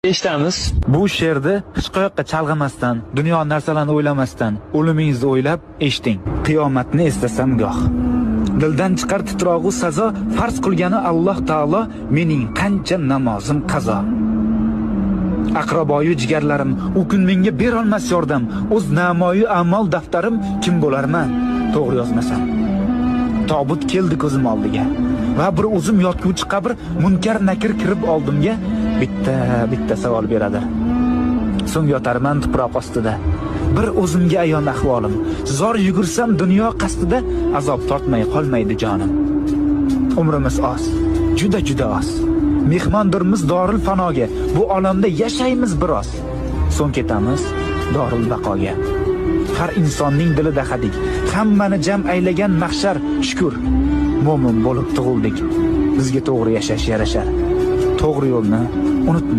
Eshitamiz. Bu she'rni hech qayoqqa chalg'imasdan, dunyo narsalarini o'ylamasdan, o'limingizni o'ylab eshiting. Qiyomatni eslasam goh. Dildan chiqar titrog'u sazo, farz qilgani Alloh taolo, mening qancha namozim qazo. Aqraboyu jigarlarim u kun menga berolmas yordam, o'z namoyu a'mol daftarim kim bo'larman to'g'ri yozmasam. Tobut keldi ko'zim oldiga va bir o'zim yotguvchi qabr, munkar nakir kirib oldimga bitta bitta savol beradi. So'ng yotarman tuproq ostida. Bir o'zimga ayon ahvolim. Zor yugursam dunyo qasdida azob tortmay qolmaydi jonim. Umrimiz oz, juda juda oz. Mehmondirmiz doril fanoga. Bu olamda yashaymiz biroz. So'ng ketamiz doril baqoga. Har insonning dilida hadik. Hammani jam aylagan mahshar, shukr. Mo'min bo'lib tug'ildik. Bizga to'g'ri yashash yarashar. To'g'ri yo'lni unutma.